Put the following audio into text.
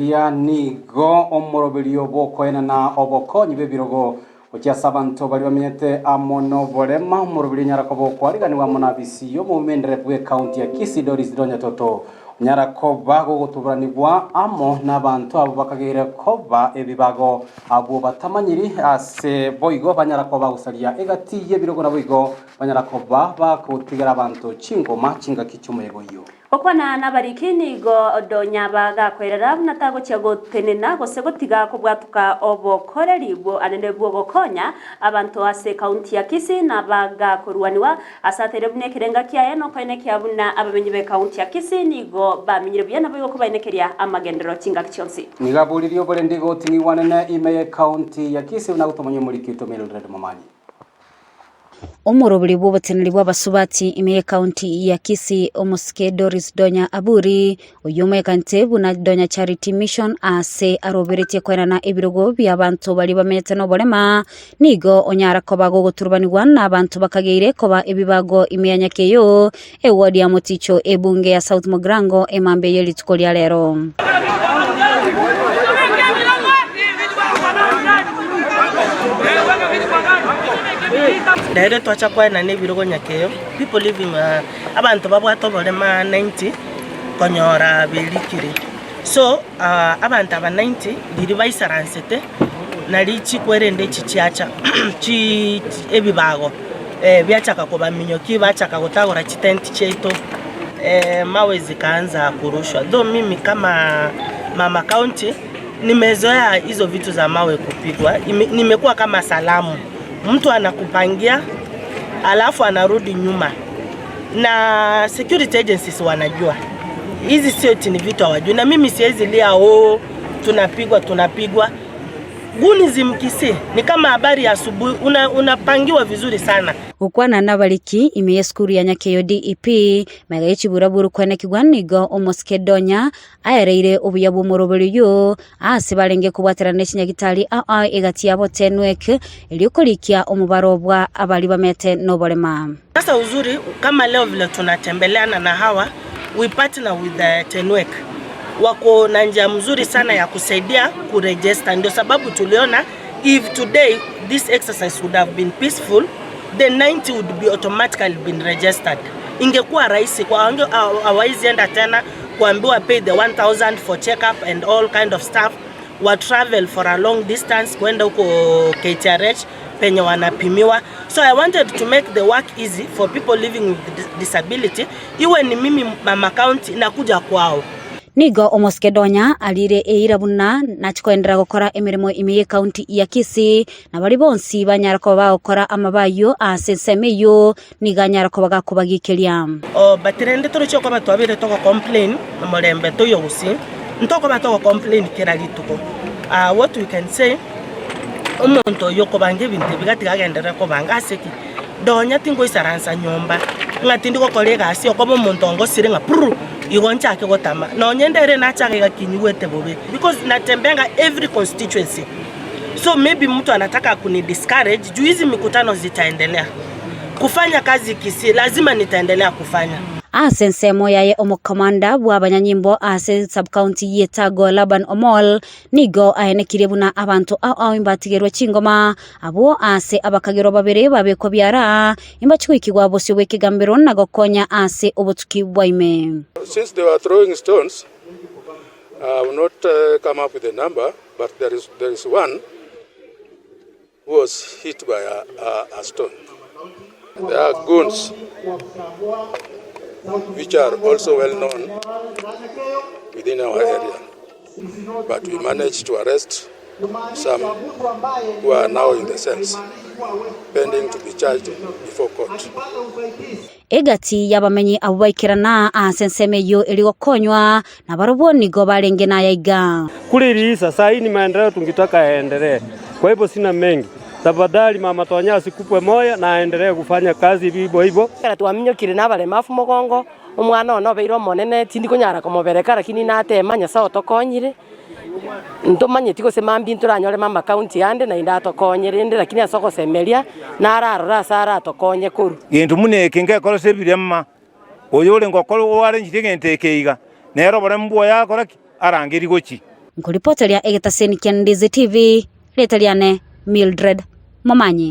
Morangeria nigo omoroberio bw'okoenana obokonyi bw'ebirogo gochia ase abanto baria bamenyete amo noborema. Omoroberio onyara koba okoariganigwa amo na abisi y'omomendere bw'ecounty ya Kisii Doris Donya Toto onyara koba gogotuburanigwa amo nabanto abwo bakageire koba ebibago abwo batamanyiri ase boigo banyara koba bagosaria egati y'ebirogo naboigo banyara koba bagotigera abanto chingoma chingaki chi'omoyega oyio. Gokwana nabariki nigo Donya bagakwerera buna tagochia gotenena gose gotiga kobwatuka obokoreri bw'anene bw'ogokonya abanto ase ekaunti ya Kisii na bagakoruaniwa ase ateire buna ekerenga kiaye nokoenekia buna abamenyi b'ekaunti ya Kisii nigo bamenyire buya naboigo kobaenekeria amagenderero chingaki chionsi. Nigo aboririe oborendi goting'igwa anene ime y'ekaunti ya Kisii buna gotomanya omoriki oito Mildred Momanyi. Omoroberi bw'oboteneneri bw'abasubati ime y'Ekaunti ya Kisii, Omosike Doris Donya Aburi, oyio omoekanete buna Donya Charity Mission ase aroberetie koenana ebirogo bi'abanto baria bamenyete noborema, nigo onyara koba gogoturubanigwa n'abanto bakageire koba ebibago ime ya Nyakeyo, eward ya Moticho, ebunge ya South Mugirango emambia ye rituko ria rero. Rero twacha koenana ebirogo nyakeyo, people living abanto babwate oborema 90 konyora berikire. So abanto aba 90 riria baisaransete nari chikwerende echi chiacha chi ebibago biachaka kobaminyokia bachaka gotagora chitenti chiaito mawe zikaanza kurushwa though mimi kama mama county nimezoea hizo vitu za mawe kupigwa nimekuwa kama salamu mtu anakupangia alafu anarudi nyuma na security agencies wanajua hizi sio eti ni vitu hawajui, na mimi siwezi lia oh, tunapigwa tunapigwa. Guni Kisii ni kama habari ya asubuhi, unapangiwa vizuri sana. Gokwana nabariki ime y'esukuru ya Nyakeyo DEP, magega ye chiburaburu kwenekigwa nigo omosike Donya aereire obuya bw'omoroberi oyio aase barenge kobwaterana ne chinyagitari ao ao egati yabo Tenwek erio korikia omobaro bwa abaria bamete noborema. Sasa uzuri kama leo vile tunatembeleana na hawa we partner with the Tenwek wako na njia mzuri sana ya kusaidia kuregister. Ndio sababu tuliona if today this exercise would have been peaceful the 90 would be automatically been registered. Ingekuwa rahisi kwa hawawezi enda tena kuambiwa pay the 1000 for check up and all kind of stuff wa travel for a long distance kwenda huko KTRH penye wanapimiwa. So I wanted to make the work easy for people living with disability. Iwe ni mimi mama county nakuja kwao. Nigo omosike Donya arire eira buna nachikoenderera gokora emeremo ime y'ekaunti ya Kisii na baria bonsi banyara koba bagokora amabe ayio ase ensemo eyio nigo anyara koba gakobagikeria. Oh, but rende toroche okoba twabeire togo complain omorembe toiyo gusii, ntokoba togo complain kera rituko. Ah, what we can say, omonto oyio okobanga ebinto ebi gatiga agenderere kobanga ase ki? Nonya tingoisaransa nyomba, ng'a tindi gokora egasi okoba omonto ongosire ng'a purr, igo nchake gotama. Nonya ende ere nachaga iga kinyigwete bobe, because natembeanga every constituency. So maybe mtu anataka kuni discourage juu hizi mikutano zitaendelea. Kufanya kazi Kisii lazima nitaendelea kufanya. Ase ensemo yaye omokamanda bw'abanyanyimbo ase subcounty y'Etago Laban Omol nigo aenekirie buna abanto ao ao imbatigerwe chingoma abwo ase abakagerwa babere babekwa biara imbachie goikigwa bosio bw'ekegambero na gokonya ase obotuki bwa ime. Since they were throwing stones, I will not uh, come up with a number, but there is, there is one who was hit by a, a, a stone. There are goons which are also well known within our area. But we managed to arrest some who are now in the cells, pending to be charged before court. Egati y'abamenyi abwo baikerana ase ensemo eyio eria gokonywa, na barobwo nigo barenge naya iga. Kuririisa saa hii ni maendeleo tungitaka yaendelee. Kwa hivyo sina mengi. Tafadhali mama Tonya asikupwe moyo na aendelee kufanya kazi vivo hivyo. Ekero twaminyokire nabaremafu mogongo, omwana one obeire omonene, tindi konyara komobereka lakini natema Nyasae otokonyire, ntomanyeti gose mambia ntoranyore mama county ande naende atokonye rende lakini ase ogosemeria, nararore ase aratokonye korwa. Gento buna eke ngekoresa ebirema, oyo orenge okora oarenchirie egento eke iga, nere oboremu bwoye akora ki? Arangerie gochia. Nkoripoteria egetaseni kia Ndizi TV, rieta riane Mildred Momanyi.